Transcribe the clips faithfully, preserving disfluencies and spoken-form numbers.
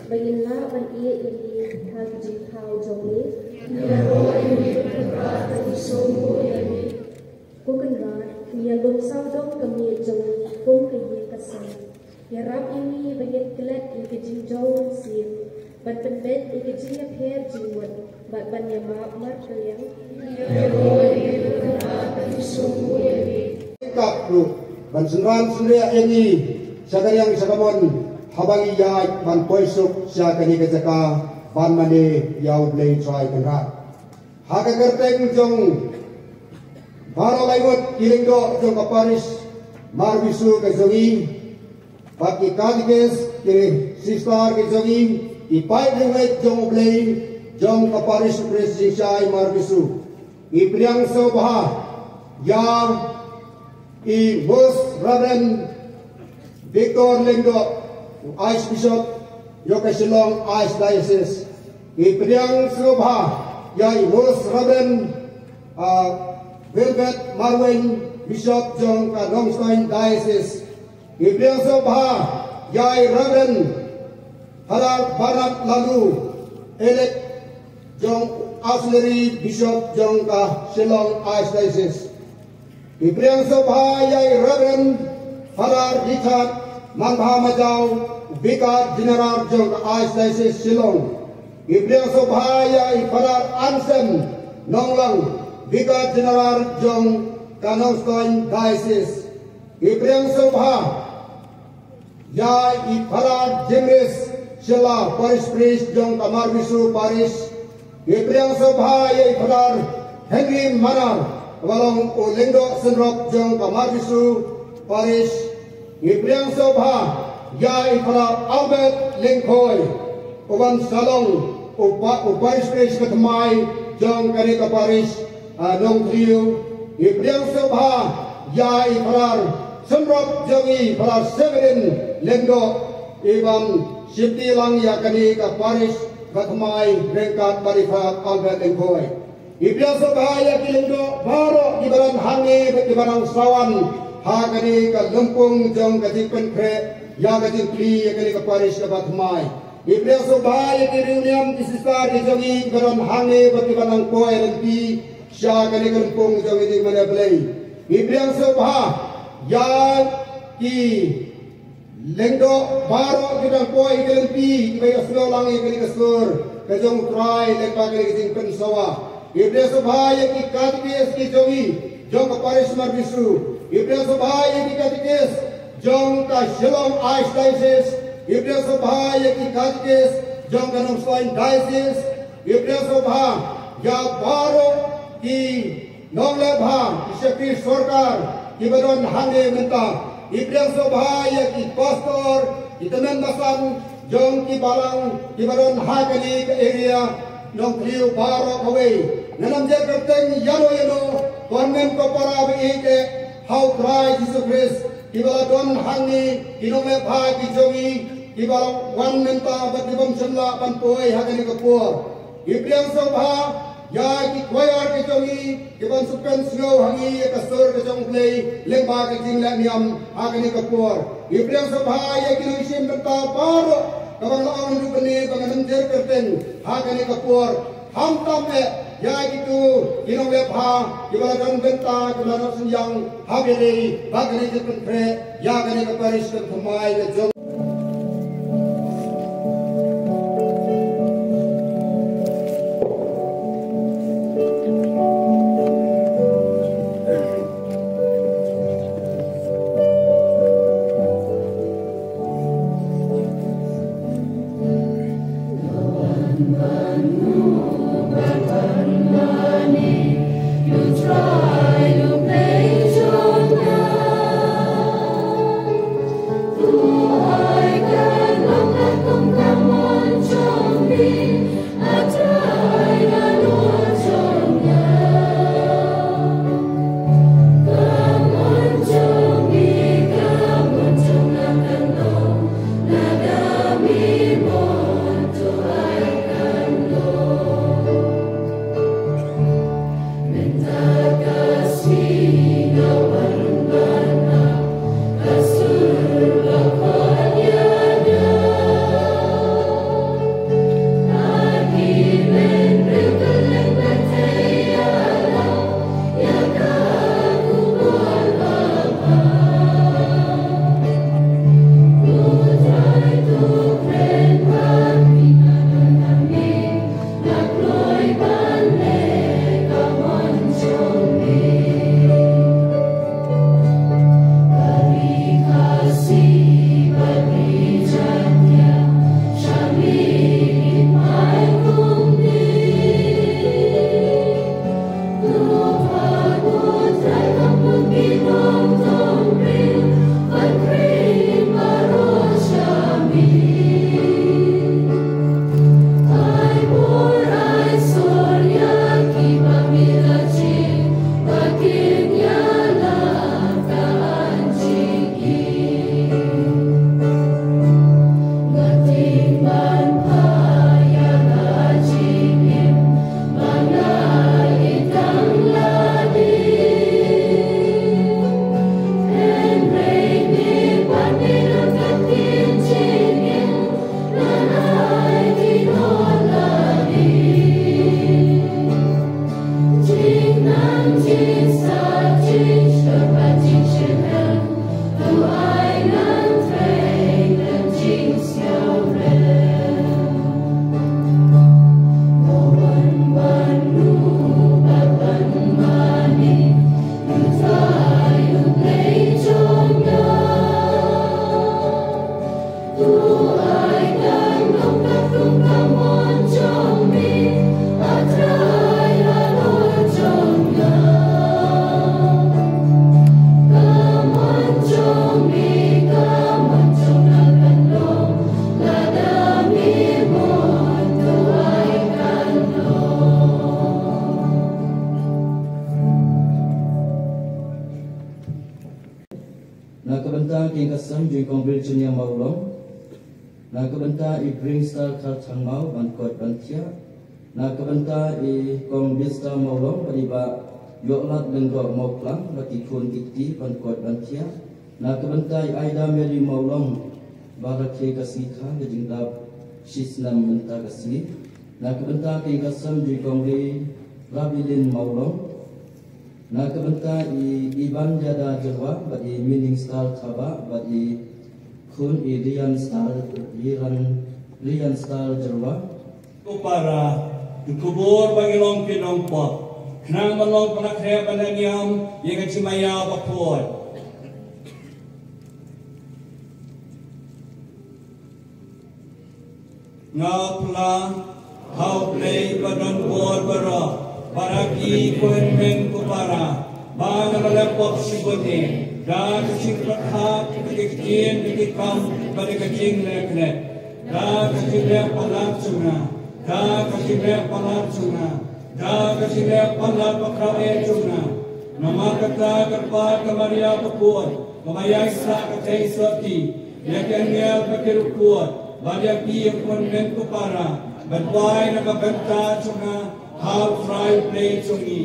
Ba ngin lah ban ïeit ïa ngi ha ki jingthaw jong ngi. Ko Kynrad, ngi ïa lum sawdong ka miej jong ngi kum ka ïing ka sem. Ïarap ïa ngi ba ngin klet ïa ka jingjong mynsiem, ban pynbeit ïa ka jingïapher jingmut bad ban ïamap markylliang. Kap ruh ban synran synriah ïa ngi sha ka liang sha ka mon, haba ngi ïaid ban poi suk sha kane ka jaka ban mane ïa U Blei Trai Kynrad. Ha ka kyrteng jong baroh lai ngut ki lyngdoh jong ka parish Marbisu ka jong ngi, bad ki katikis, ki sister ki jong ngi, ki paid lyngdoh jong U Blei jong ka parish Khrist Jingshai Marbisu. Ngi pdiang sngewbha ïa i Most Reverend Victor Lyngdoh, u Archbishop jong ka Shillong Archdiocese. Ngi pdiang sngewbha ïa i Most Reverend, ah, Wilbert Marwein, Bishop jong ka Nongstoiñ Diocese. Ngi pdiang sngewbha ïa i Reverend Father Bernard Laloo, elect jong Auxiliary Bishop jong ka Shillong Archdiocese. Ngi pdiang sngewbha ïa i Reverend Father Richard Manbha Majaw, Vicar General jong ka Archdiocese Shillong. Ngi pdiang sngewbha ïa i Father Anselm Nonglang, Vicar General jong ka Nongstoiñ Diocese. Ngi pdiang sngewbha ïa i Father Jimris Shylla, Parish Priest jong ka Marbisu Parish. Ngi pdiang sngewbha ïa i Father Henry Manar, uba long u lyngdoh synrop jong ka Marbisu Parish. Ngi pdiang sngewbha ïa i Father Albert Lyngkhoi, uban sa long u pa-, u Parish Priest ba thymmai jong kane ka parish, ah, Nongthliew. Ngi pdiang sngewbha ïa i Father synrop jong ngi, Father Severin Lyngdoh, iban shimti lang ïa kane ka parish ba thymmai ryngkat bad i Father Albert Lyngkhoi. Ngi pdiang sngewbha ïa ki lyngdoh baroh kiba don hangne bad kiba nang sa wan ha kane ka lympung jong ka jingpynkhreh ïa ka jingplie ïa kane ka parish kaba thymmai. Ngi pdiang sngewbha ïa ki riewniam, ki sister ki jong ngi kiba don hangne bad kiba nang poi lynti sha kane ka lympung jong ka jingmane Blei. Ngi pdiang sngewbha ïa ki lyngdoh baroh kiba nang poi ha ki lynti, kiba ïohsngew lang ïa kane ka sur ka jong U Trai lyngba kane ka jingpynsawa. Ngi pdiang sngewbha ïa ki katikis ki jong ngi jong ka parish Marbisu. Ngi pdiang sngewbha ïa ki katikis jong ka Shillong Archdiocese. Ngi pdiang sngewbha ïa ki katikis jong ka Nongstoiñ Diocese. Ngi pdiang sngewbha ïa baroh ki nongleh bha, ki shakri sorkar kiba don hangne mynta. Ngi pdiang sngewbha ïa ki pastor, ki tymmen basan jong ki balang kiba don ha kane ka area Nongthliew baroh kawei. Ngan ym jer kyrteng ïano ïano, konmen ko para ba ïeit ha U Trai Jisu Khrist, kiba la don hangne, ki nongleh bha ki jong ngi kiba la wan mynta bad ki bym shym lah ban poi ha kane ka por. Ngi pdiang sngewbha ïa ki choir ki jong ngi kiban sngewthuh sngew ha ngi ïa ka sur ka jong U Blei lyngba ka jingleh niam ha kane ka por. Ngi pdiang sngewbha ïa ki nongshim bynta baroh, kaba nga la ong naduh mynne ba ngan ym jer kyrteng ha kane ka por. Khamtam eh ïa kito ki nongleh bha kiba la don bynta, kiba la don synñiang ha Blei ba kane ka jingpynkhreh ïa kane ka parish ka thymmai ka jong Kong Virginia Mawlong. Na ka bynta i Bringstar Kharthang Maw ban koit ban thiah. Na ka bynta i Kong Bista Mawlong bad i Bah Yohlat Lyngdoh Mawklang bad ki khun ki kti ban koit ban thiah. Na ka bynta i Aida Mary Mawlong ba rakhe ka sngi kha ka jingdap shisnem mynta ka sngi. Na ka bynta ki ka sem jong i Kong Ri Rabilin Mawlong. Na ka bynta i Iban Jada Jyrwa bad i Mining Star Thabah bad i khun i Rian Star, Rian, Rian Star Jyrwa. Ko para, tu kubur bagi long ki nongpop. Khnang ban long pynakhreh ban niam ïa ka jingmaïa bakhuid. Nga pla ha U Blei ba don bor baroh, ba rakhe ko hynmen ko para ba nga la leh pop shibun, da ka jingpyrkhat, da ka ktien, da ki kam, bad da ka jingleh klet. Da ka jingleh palat jong nga, da ka jingleh palat jong nga, da ka jingleh palat bakhraw eh jong nga. Namar kata kyrpad ka Maria bakhuid, kaba ïaisah ka theisotti ïa ki angel bad ki riewkhuid, bad ïa phi ko hynmen ko para, ban duwai na ka bynta jong nga ha U Trai U Blei jong ngi.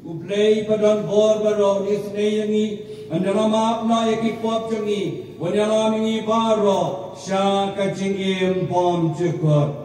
U Blei ba don bor baroh un isynei ïa ngi, un ïalam map noh ïa ki pop jong ngi, un ïalam ïa ngi baroh sha ka jingim bymjukut.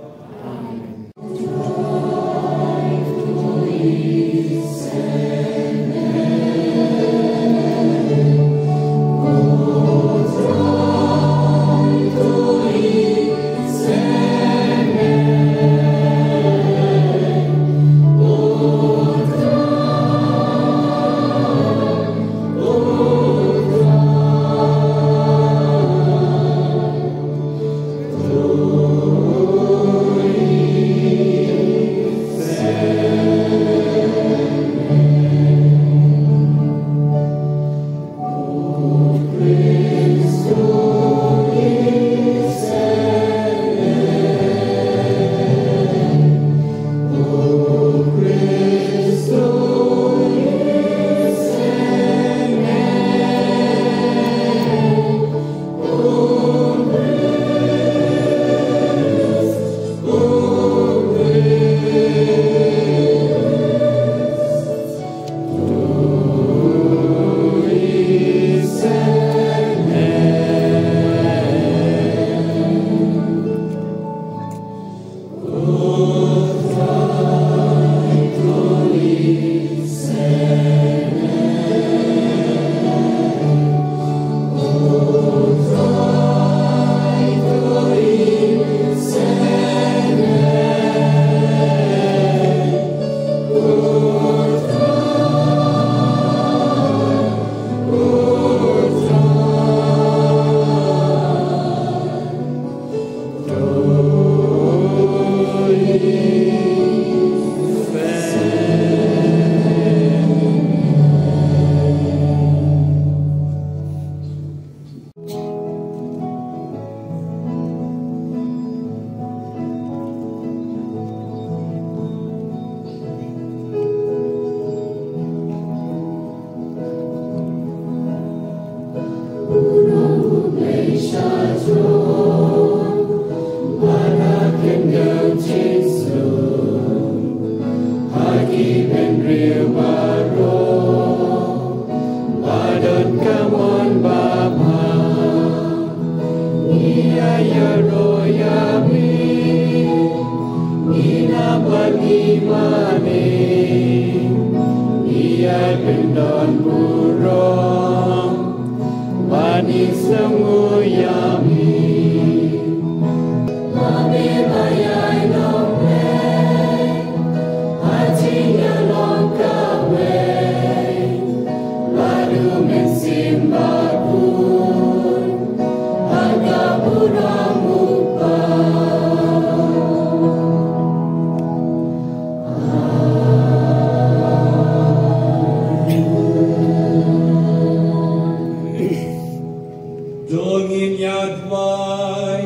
To ngin ïa duwai.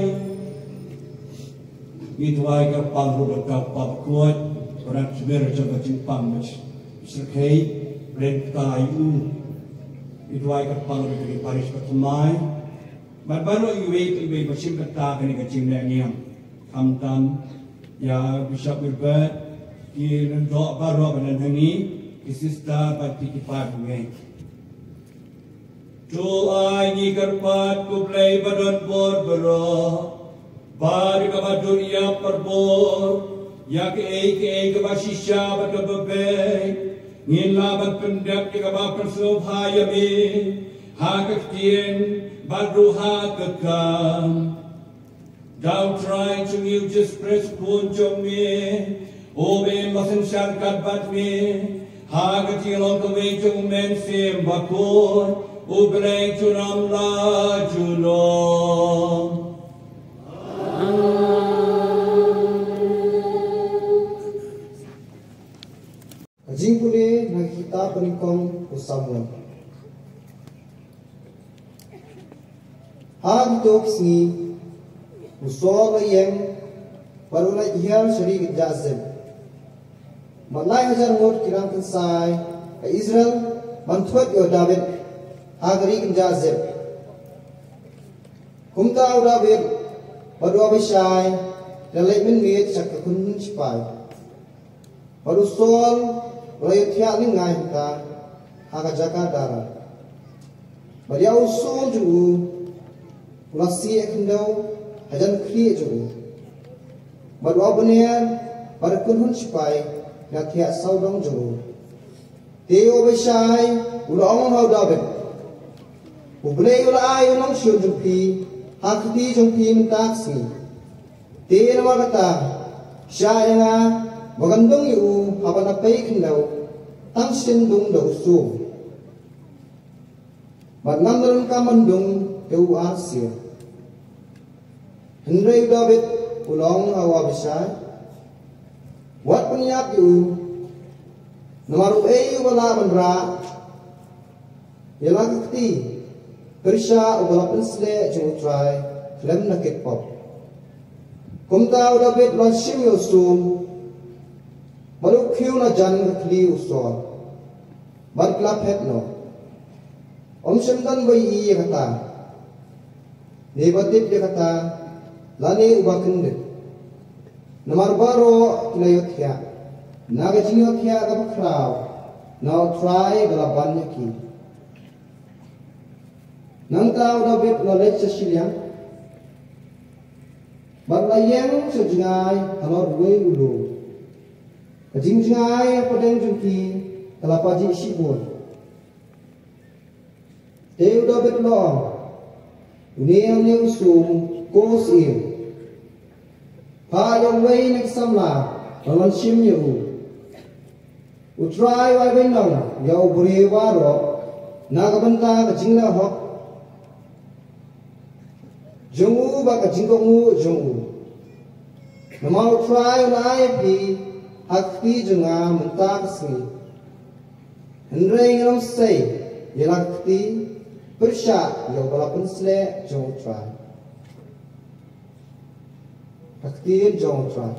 Ngi duwai kyrpang ruh ïa ka kpa bakhuid, ba dang jemur jong ka jingpang ba syrkhei, Rev. Ktai u. Ngi duwai kyrpang ruh ïa ka parish bathymmai. Bad baroh iwei pa iwei ba shim bynta ha kane ka jingleh niam, khamtam ïa Bishop Wilbert, ki lyngdoh baroh ba don hangne, ki sister bad phi ki paid bangeit. To ai ngi kyrpad, ko Blei ba don bor baroh, bad ïa kaba don ïa parbor, ïa kaei kaei kaba shisha bad kaba beit, ngin lah ban pyndep ïa kaba pynsngewbha ïa me ha ka ktien bad ruh ha ka kam. Da U Trai jong ngi U Jisu Khrist, U Khun jong me, uba im bad synshar ryngkat bad me ha ka jinglong kawei jong U Mynsiem Bakhuid, U Blei junom la junom. Ka jingpule na ka kitab banyngkong u Samuel. Ha kito ki sngi u Saul u la ïeng bad u la leit hiar sha ri kynjah Ziph. Bad lai hajar ngut ki nongkynsai ka Israel ban thwet ïa u Dabid ha ka ri kynjah Ziph. Kumta u Dabid bad u Abishai ki la leit mynmiet sha ka kynhun shipai. Bad u Saul u la ïohthiah lyngngai hangta ha ka jaka dara. Bad ïa u sur jong u u la sieh khyndew hajan khlieh jong u. Bad u Abner bad ka kynhun shipai ki la thiah sawdong jong u. Te u Abishai u la ong ha u Dabid, U Blei u la ai u nongshun jong phi ha ka kti jong phi mynta ka sngi. Te namar kata, shah ïa nga ba ngan dung ïa u haba nga pei khyndew, tang shen dung da u sur. Bad ngam da donkam ban dung ïa u arsien. Hynrei u Dabid u la ong ha u Abishai, wat pynïap ïa u, namar uei uba lah ban rah ïa la ka kti pyrshah uba la pynsleh jong U Trai khlem da kit pop? Kumta u Dabid u la shim ïa u sur bad u khiew na jan ka khlieh u Saul, bad ki la phet noh. Ym shym don ba ïohi ïa kata, ne ba tip ïa kata, lane uba kyndit. Namar baroh ki la ïohthiah na ka jingïohthiah kaba khraw na U Trai ba la ban ïa ki. Nangta u Dabid u la leit sha shiliang bad u la ïeng sha jngai halor uwei u lum. Ka jingjngai hapdeng jong ki ka la pajih shibun. Te u Dabid u la ong, Une, une u sum, ko syiem. Phah ïa uwei na ki samla ban wan shim ïa u. U Trai u ai beiñnong ïa u briew baroh na ka bynta ka jingleh hok jong u bad ka jingkohnguh jong u. Namar U Trai u la ai ïa phi ha ka kti jong nga mynta ka sngi. Hynrei ngin ym sei ïa la ka kti pyrshah ïa uba la pynsleh jong U Trai. Ka ktien jong U Trai.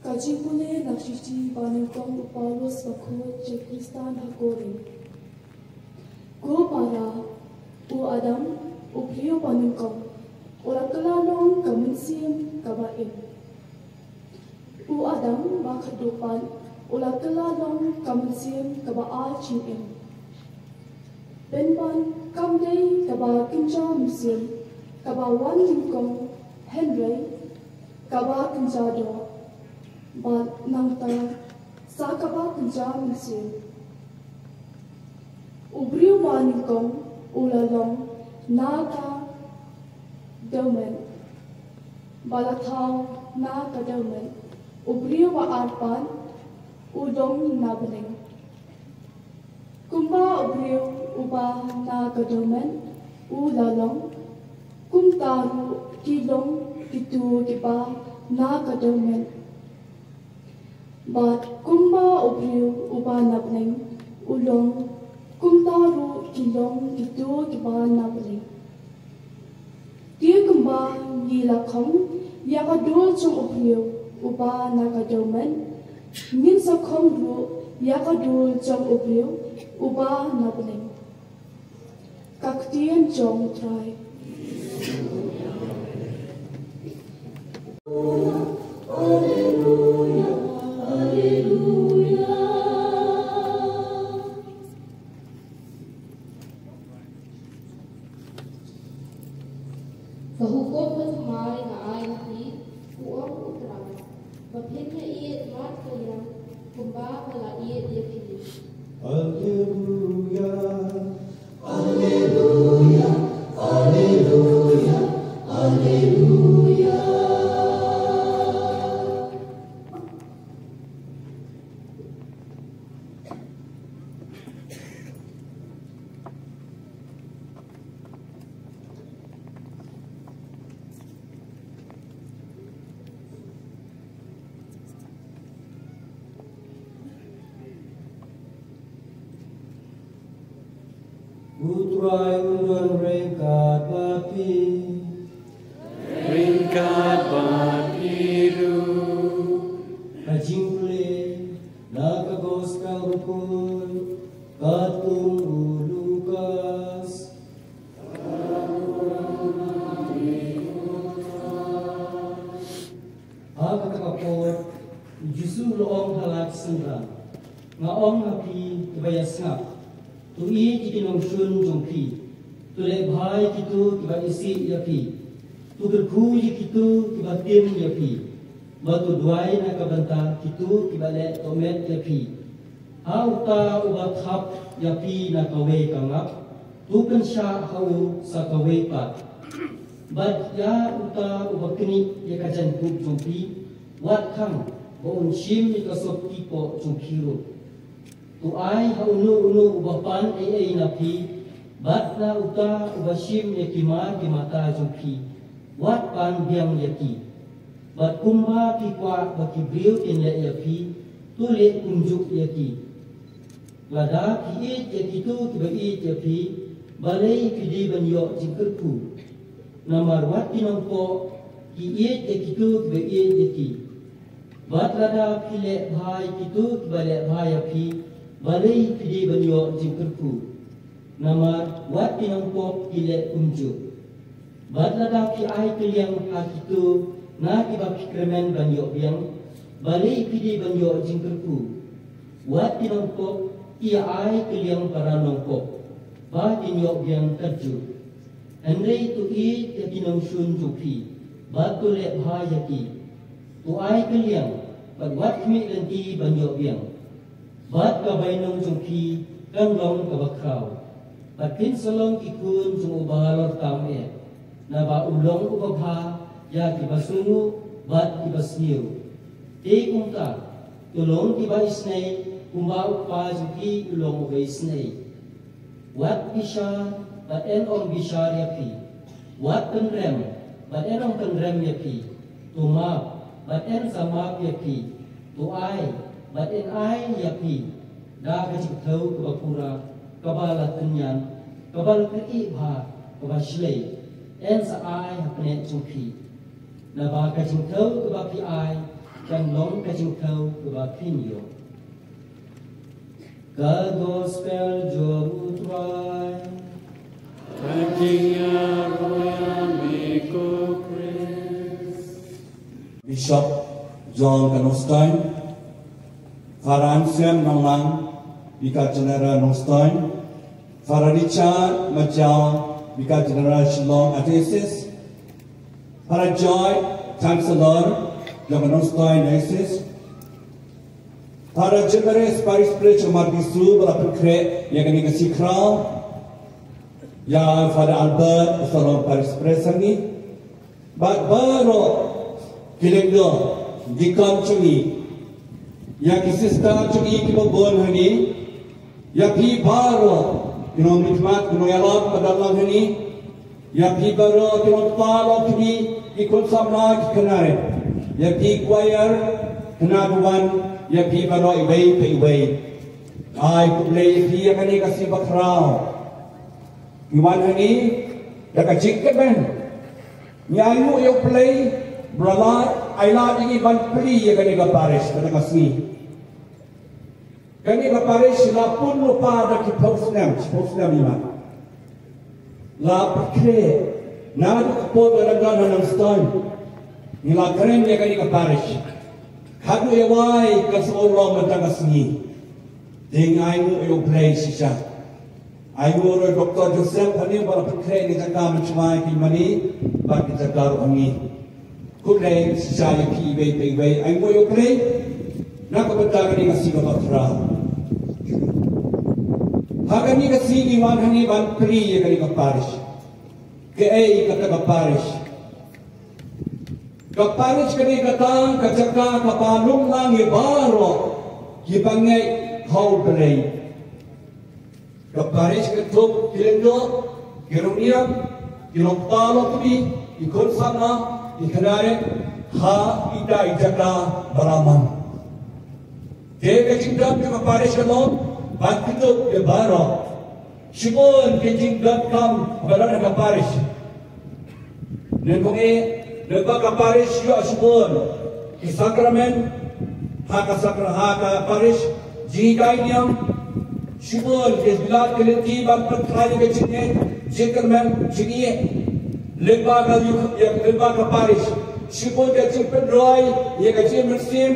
Ka jingpule na ka shithi ba nyngkong u Paulus bakhuid sha ki Khristan ha Korinth. Ko para, u Adam, u briew ba nyngkong, u la kylla long ka mynsiem kaba im. U Adam ba khatduh pat u la kylla long ka mynsiem kaba ai jingim. Pynban Kam dei kaba kynja mynsiem, kaba wan nyngkong, hynrei kaba kynja doh, bad nangta sa kaba kynja mynsiem. U briew ba nyngkong u la long na ka dewmet, ba la thaw na ka dewmet. U briew ba ar pat u long na bneng. Kumba u briew uba na ka dewmet u la long, kumta ruh ki long kito kiba na ka dewmet. Bad kumba u briew uba na bneng u long, kumta ruh ki long kito kiba na bneng. Te kumba ngi la khong ïa ka dur jong u briew uba na ka dewmet, ngin sa khong ruh ïa ka dur jong u briew uba na bneng. Ka ktien jong u Trai. Ka hukum bathymmai nga ai ha phi, u ong u Trai, ba phin ïaieit markylliang kumba nga la ïeit ïa phi. Alleluia, alleluia, alleluia, alleluia. U Trai un don ryngkat bad phi. Ryngkat bad phi ruh. Ka jingpule na ka Gospel bakhuid katkum u Lukas. Ha kata ka por, u Jisu u la ong ha la ki synran, nga ong ha phi kiba ïa sngap, to ïeit ïa ki nongshun jong phi, to leh bha ïa kito kiba isih ïa phi, to kyrkhu ïa kito kiba tim ïa phi, bad to duwai na ka bynta kito kiba leh tohmet ïa phi. Ha uta uba thap ïa phi na kawei ka ngap, to pynshah ha u sa kawei pat. Bad ïa uta uba knieh ïa ka jaiñkup jong phi, wat khang ba un shim ïa ka sopti poh jong phi ruh. To ai ha uno uno uba pan ei ei na phi, bad na uta uba shim ïa ki mar ki mata jong phi, wat pan biang ïa ki. Bad kumba phi kwah ba ki briew kin leh ïa phi, to leh kumjuh ïa ki. Lada phi ïeit ïa kito kiba ïeit ïa phi, balei phi dei ban ïoh jingkyrkhu? Namar wat ki nongpop ki ïeit ïa kito kiba ïeit ïa ki. Bad lada phi leh bha ïa kito kiba leh bha ïa phi, balei phi dei ban ïoh jingkyrkhu? Namar wat ki nongpop ki leh kumjuh. Bad lada phi ai kylliang ha kito na kiba phi kyrmen ban ïoh biang, balei phi dei ban ïoh jingkyrkhu? Wat ki nongpop ki ïa ai kylliang para nongpop, ba kin ïoh biang katjuh. Hynrei to ïeit ïa ki nongshun jong phi, bad to leh bha ïa ki. To ai kylliang, bad wat khmih lynti ban ïoh biang. Bad ka bainong jong phi kan long kaba khraw. Bad phin sa long ki khun jong uba halor tam eh, naba u long uba bha ïa kiba sngewnguh bad kiba sniew. Te kumta, to long kiba isynei, kumba u Kpa jong phi u long uba isynei. Wat bishar, bad yn ym bishar ïa phi. Wat pynrem, bad yn ym pynrem ïa phi. To map, bad yn sa map ïa phi. To ai, bad yn ai ïa phi. Da ka jingthew kaba pura, kaba la tynñian, kaba la kyrieh bha, kaba shlei, yn sa ai ha pneh jong phi. Naba ka jingthew kaba phi ai, kan long ka jingthew kaba phin ïoh. Ka Gospel jong u Trai. Ka jingïaroh ïa me ko Khrist. Bishop John Kanustain, Faran Sian Nanglang, Vicar General Nongstoiñ, Father Richard Majaw, Vicar General Shillong Archdiocese, Father Joy, Chancellor jong ka Nongstoiñ Diocese, Father Jimenez, Parish Priest jong Marbisu, ba la pynkhreh ïa kane ka sngi khraw, ïa Father Albert, u sa long Parish Priest hangne, bad baroh ki lyngdoh, deacon jong ngi, ïa ki sister jong ngi kiba bun hangne, ïa phi baroh ki nongmihkhmat, ki nongïalam ba don lang hangne, ïa phi baroh ki nongkpa longkmie, ki khun samla, ki khynnah, ïa phi choir, khynnah duwan, ïa phi baroh iwei pa iwei. Ai khublei ïa phi ïa kane ka sngi bakhraw. Ngi wan hangne da ka jingkyrmen. Ngi ainguh ïa U Blei ba la ai lad ïa ngi ban plie ïa kane ka parish, kane ka sngi. Kane ka parish la pun lypa da ki phew snem, shiphew snem ïa ma. La pynkhreh naduh ka por ba dang don ha Nongstoiñ. Ngi la kren ïa kane ka parish. Haduh ïa wai ka sngewlem mynta ka sngi. Te ngi ainguh ïa U Blei shisha. Ainguh ruh ïa u Doktor Joseph hangne ba la pynkhreh ïa ka jaka mynshuwa ïa ki mane bad ka jaka ruh hangne. Khublei shisha ïa phi iwei pa iwei, ainguh ïa U Blei na ka bynta kane ka sngi kaba khraw. Ha kane ka sngi ngi wan hangne ban plie ïa kane ka parish. Kaei kata ka parish? Ka parish kane kata ka jaka kaba lum lang ïa baroh kiba ngeit ha U Blei. Ka parish ka tuh ki lyngdoh, ki rangïap, ki longkpa longkmie, ki khun samla, ki khynnah ha ita i jaka ba la man. Te ka jingdon jong ka parish ka long ban kyndup ïa baroh. Shibun ki jingdonkam ba don ha ka parish. Nyngkong eh, lyngba ka parish ïoh shibun ki sakramen, ha ka sakra-, ha ka parish, jinghikai niam, shibun ki lad ki lynti ban pynphai ïa ka jingngeit, jingkyrmen, jingïeit. Lyngba ka ïoh, ïa, lyngba ka parish, shibun ka jingpynroi ïa ka jingmynsiem,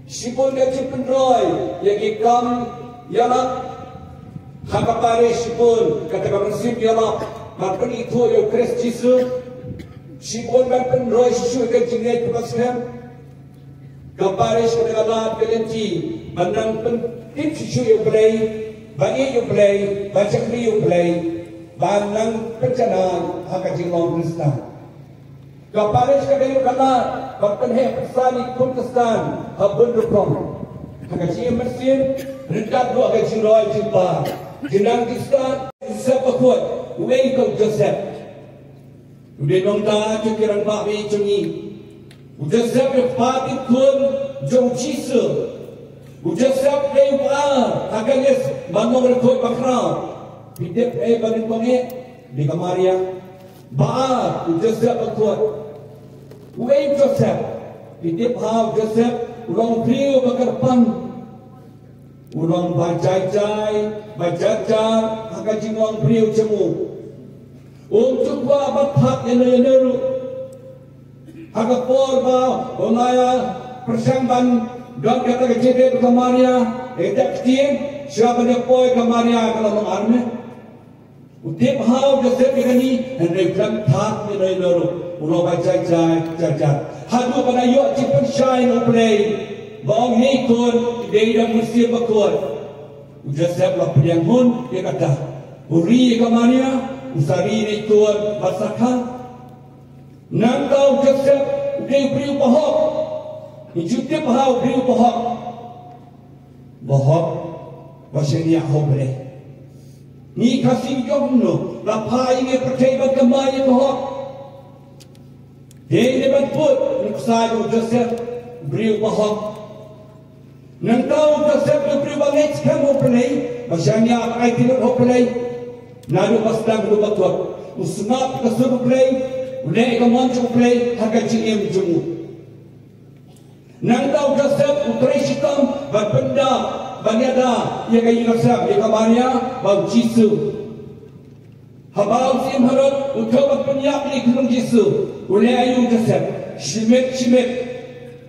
shibun ka jingpynroi ïa ki kam ïalap. Ha ka parish shibun kata ka mynsiem ïalap ban pynithuh ïa U Khrist Jisu. Shibun ban pynroi shisha ka jingngeit kaba skhem. Ka parish kata ka lad ka lynti ban nang pyntip shisha ïa U Blei, ban ïeit ïa U Blei, ban shakri ïa U Blei, ban nang pynjanai ha ka jinglong Khristan. Ka parish ka dei ka lad ban pynheh pynsan ïa ki khun Khristan ha bun rukom. Ha ka jingim mynsiem, ryngkat ruh ha ka jingroi jingpar, jingnang jingstad. Joseph bakhuid, uei u Joseph? U dei nongda jong ki rangbah baieit jong ngi. U Joseph u dei u kpa khun jong U Jisu. U Joseph u dei uba ar ha ka list ban long riewkhuid bakhraw. Phi tip ei ba nyngkong eh? Dei ka Maria. Ba ar, u Joseph bakhuid. Uei u Joseph? Phi tip ha u Joseph, u long briew ba kyrpang. U long ba jai jai, ba jar jar ha ka jinglong briew jong u. Um ju kwah ban phah ïano ïano ruh. Ha ka por ba u la ïa pyrshang ban don kata ka jingïeit ka Maria, eh, da ka ktien, shuwa ban ïa poi ka Maria ka la long arngut. U tip ha u Joseph ïa kane, hynrei u khlem phah ïano ïano ruh, u long ba jai jai, jar jar. Haduh ba la ïoh jingpynshai na U Blei, ba ong, hei khun, dei da u Mynsiem Bakhuid. U Joseph la pdiang hun ïa kata. U ri ïa ka Maria, u sa ri na i khun, bad sa kha. Nangta u Joseph u dei u briew bahok. Ngi ju tip ha u briew bahok. Bahok, ba shaniah ha U Blei. Ngi Khasi ngi ong kumno, la phah ïa ngi pyrthei ban kynmaw ïa ka hok. Dei ne ban put, ngi ksa ïa u Joseph, u briew bahok. Nangta u Joseph u dei u briew ba ngeit skhem ha U Blei, ba shaniah ba aiti lut ha U Blei. Naduh ba sdang haduh ba kut, u sngap ka sur U Blei, u leh ka mon jong U Blei ha ka jingim jong u. Nangta u Joseph u trei shitom ban pyndap, ban ïada ïa ka ïing ka sem, ïa ka Maria bad u Jisu. Haba u Syiem Herod u thok ban pynïap ïa i khyllung Jisu, u leh aïu u Joseph? Shimet shimet,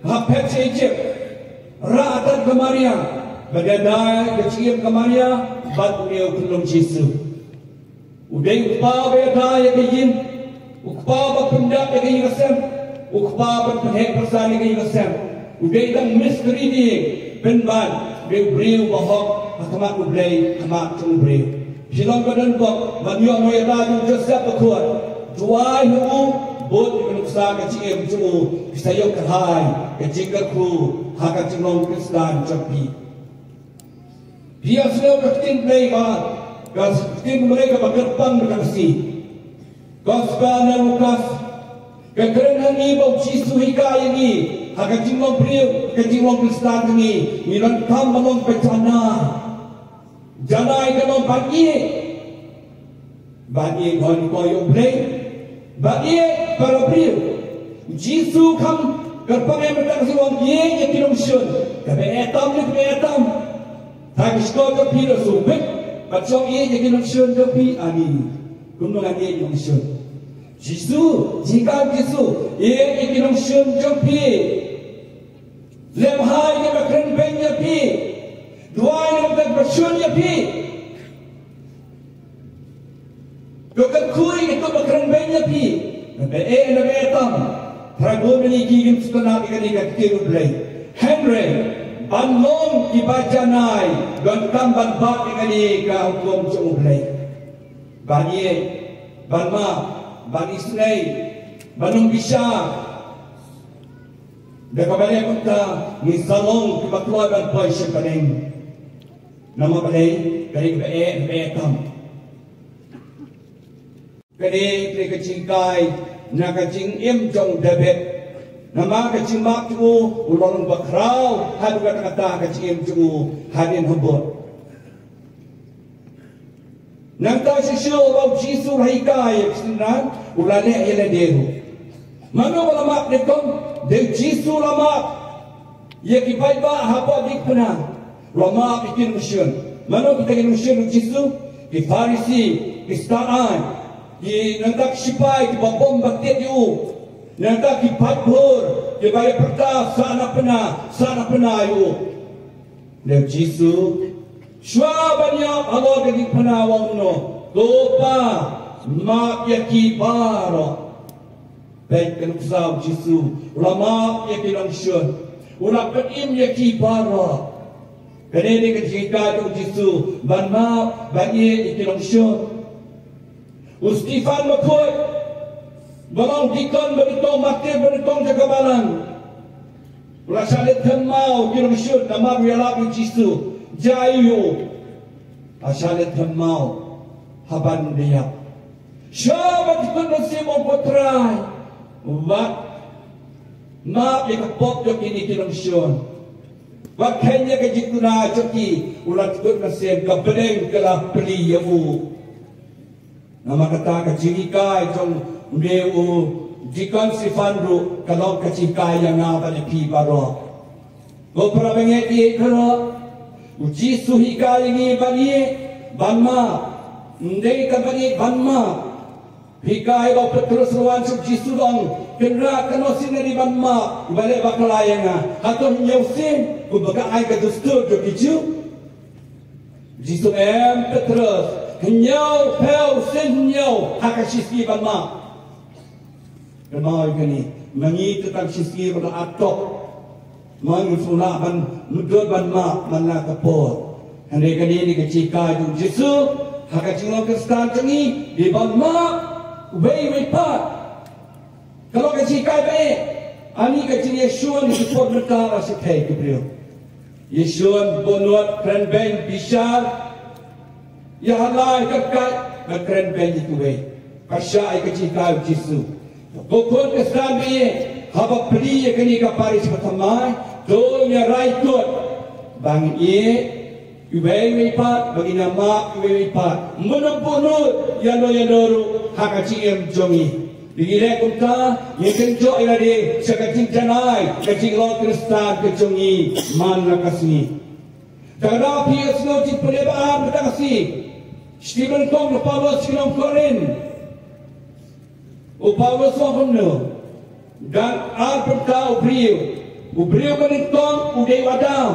ha phet sha Ijipt, rah atat ka Maria. Ba ïada ïa ka jingim ka Maria bad une u khunlung Jisu. U dei u kpa ba ïada ïa ka ïing, u kpa ba pyndap ïa ka ïing ka sem, u kpa ba pynheh pyrsan ïa ka ïing ka sem. U dei tang mystery dieng, pynban u dei u briew ba hok ha khmat U Blei, ha khmat jong u briew. Phi long ba don bok ban ïoh ïada jong u Joseph Bakhuid. Duwai ha u, bud ïa ka nuksa ka jingim jong u, phi sa ïoh kyrhai ka jingkyrkhu ha ka jinglong Khristan jong phi. Phi ïohsngew ka ktien Blei ba, ka ktien Blei kaba kyrpang ba ka sngi. Gospel na Lukas ka kren ha ngi ba u Jisu hikai ïa ngi ha ka jinglong briew, ka jinglong Khristan jong ngi, ngi donkam ban long ba janai. Janai ka long ban ïeit. Ban ïeit ha u Blei, ban ïeit para briew. Jisu kham kyrpang ïa mynta ka sngi, wan ïeit ïa ki nongshun. Kaba eh tam ne kaba eh tam. Tang shkor ka phi da shu bit, bad shong ïeit ïa ki nongshun ka phi ani. Kumno ngan ïeit ïa ki nongshun? Jisu, jingkyrpad Jisu, ïeit ïa ki nongshun jong phi. Lem ha ïa kiba kren beiñ ïa phi. Duwai ïa kiba shun ïa phi. Kyrkhu ïa kito ba kren beiñ ïa phi. Naba eh naba eh tam, Trai bun na ngi kim sngewtynnat ïa kane ka ktien U Blei. Hynrei ban long kiba janai, donkam ban bat ïa kane ka hukum jong U Blei. Ban ïeit, ban map, ban isynei, ban ym bishar. Da kaba leh kumta, ngin sa long kiba kloi ban poi sha bneng. Namar balei? Ka dei kaba eh, kaba eh tam. Kane ka dei ka jinghikai na ka jingim jong u David. Namar ka jingmap jong u, u long ba khraw haduh katta katta ka jingim jong u hadien habud. Nangta shisha ba u Jisu u la hikai ïa ki synran, u la leh ïa lade ruh. Mano ba la map nyngkong? Dei u Jisu u la map ïa ki paidbah hapoh diengphna. U la map ïa ki nongshun. Mano kita ki nongshun u Jisu? Ki Pharisi, ki stad aiñ, ki nangta ki shipai kiba bom ba tied ïa u. Nangta ki paidbah kiba ïa pyrta sahnarphna, sahnarphna ïa u. Dei u Jisu, shuwa ban ïap halor ka diengphna, u ong kumno? Ko Pa, map ïa ki baroh. Peit ka nuksa u Jisu, u la map ïa ki nongshun. U la pynim ïa ki baroh. Kane dei ka jinghikai jong u Jisu, ban map, ban ïeit ïa ki nongshun. U Stephen Bakhuid, ba long dikon ba nyngkong, martir ba nyngkong jong ka balang, u la shah leit them maw ki nongshun namar u ïalap ïa u Jisu. Jia aiu? U la shah leit them maw haba un da ïap. Shuwa ban jukut mynsiem, u ong, Ko Trai, wat map ïa ka pop jong kine ki nongshun. Wat kheiñ ïa ka jingduna jong ki. U la jukut mynsiem, ka bneng ka la plie ïa u. Namar kata ka jinghikai jong une u dikon Stephen ruh ka long ka jinghikai ïa nga bad ïa phi baroh. Ko para bangeit ïeit baroh, u Jisu hikai ïa ngi ban ïeit, ban map. Ym dei tang ban ïeit, ban map. Hikai ba u Petros u wan sha u Jisu, u ong, Kynrad, katno sien nga dei ban map ïa uba leh bakla ïa nga? Hato hynñiew sien kumba ka ai ka dustur jong ki Jiw? Jisu, em Petros, hynñiew phew sien hynñiew ha ka shisngi ban map. Kynmaw ïa kane, ma ngi te tang shisngi ruh la atoh. Ma ngi shu lah ban mudui ban map man la ka por. Hynrei kane dei ka jinghikai jong u Jisu ha ka jinglong Khristan jong ngi, dei ban map uwei uwei pat. Ka long ka jinghikai ba eh. Ani ka jingïashun ïa ki por mynta la shyrkhei ki briew. Ïashun, buhnud, kren beiñ, bishar. Ïa halai ka kait, ka kren beiñ ïa kiwei. Pyrshah ïa ka jinghikai u Jisu. Ko khun Khristan ba eh, haba plie ïa kane ka parish ba thymmai, to ngin rai kut ba ngin ïeit iwei iwei pat, ba ngin ïa map iwei iwei pat. Mynno buhnud ïano ïano ruh ha ka jingim jong ngi. Ngi leh kumta, ngin kynjoh ïa lade sha ka jingjanai ka jinglong Khristan ka jong ngi man la ka sngi. Te lada phi ïohsngew jingpule ba ar mynta ka sngi, shithi ba nyngkong u Paulus sha ki nong Korinth. U Paulus u ong kumno? Don ar bynta u briew. U briew ba nyngkong u dei u Adam.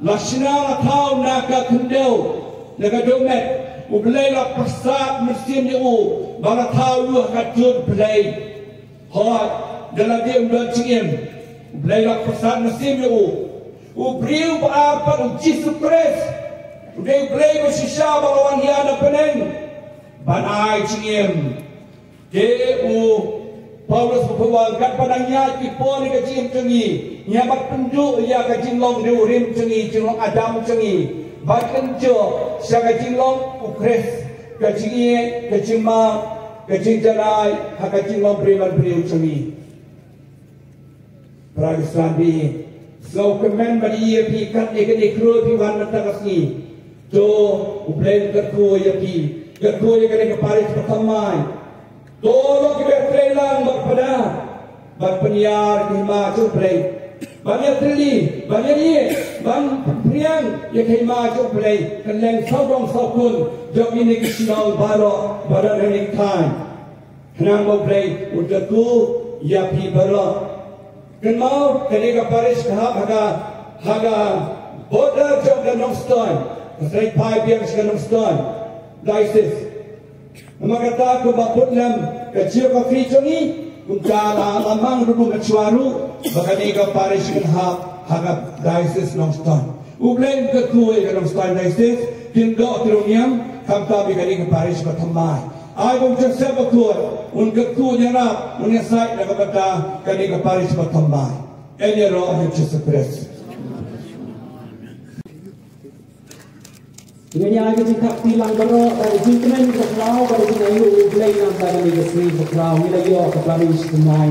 La shna la thaw na ka khyndew, na ka dohmet. U Blei la pyrsad mynsiem ïa u ba la thaw ïa u ha ka jingïeit Blei. Hooid, da lade um don jingim, U Blei la pyrsad mynsiem ïa u. U briew ba ar pat, U Jisu Khrist, u dei U Blei ba shisha ba la wan ïa na bneng ban ai jingim. Te u Paulus u ong, katba nang ïaid ki por ïa ka jingim jong ngi, ngi hap ban pynduh ïa ka jinglong dewrim jong ngi, jinglong Adam jong ngi, ban kynjoh sha ka jinglong U Khrist, ka jingïeit, ka jingmap, ka jingjanai ha ka jinglong briew man briew jong ngi. Para Khristan, phi sngewkmen ba ïa phi kat ïa kane ka kyrwoh phi wan mynta ka sngi. To, U Blei un kyrkhu ïa phi, kyrkhu ïa kane ka parish ba thymmai. To, long kiba trei lang bad pada, bad pynïar ïa ka hima jong U Blei, ban ïatylli, ban ïa, ban pynpriang ïa ka hima jong U Blei, kylleng sawdong sawkun jong kine ki shnong baroh ba don ha kane ka thaiñ. Khnang ba U Blei un kyrkhu ïa phi baroh. Kynmaw, kane ka parish ka hap ha ka, ha ka border jong ka Nongstoiñ, ka saiñ phai biang sha ka Nongstoiñ diocese. Namar kata, kumba bud lem ka geography jong ngi, kumta la, la mang ruh ka shuwa ruh ba kane ka parish kan hap ha ka diocese Nongstoiñ. U Blei un kyrkhu ïa ka Nongstoiñ diocese, kin doh ki riewniam, khamtam ïa kane ka parish ba thymmai. Ai ba U Joseph Bakhuid un kyrkhu, un ïarap, un ïasaid na ka bynta kane ka parish ba thymmai. Yn ïaroh ïa U Jisu Khrist. Ngi ïa ka jingkyrkhu lang baroh, ka jingkmen ka Trai, ka jingkyrkhu U Blei, namar ba ngi ka sngi ka Trai ngi la ïoh ka parish thymmai.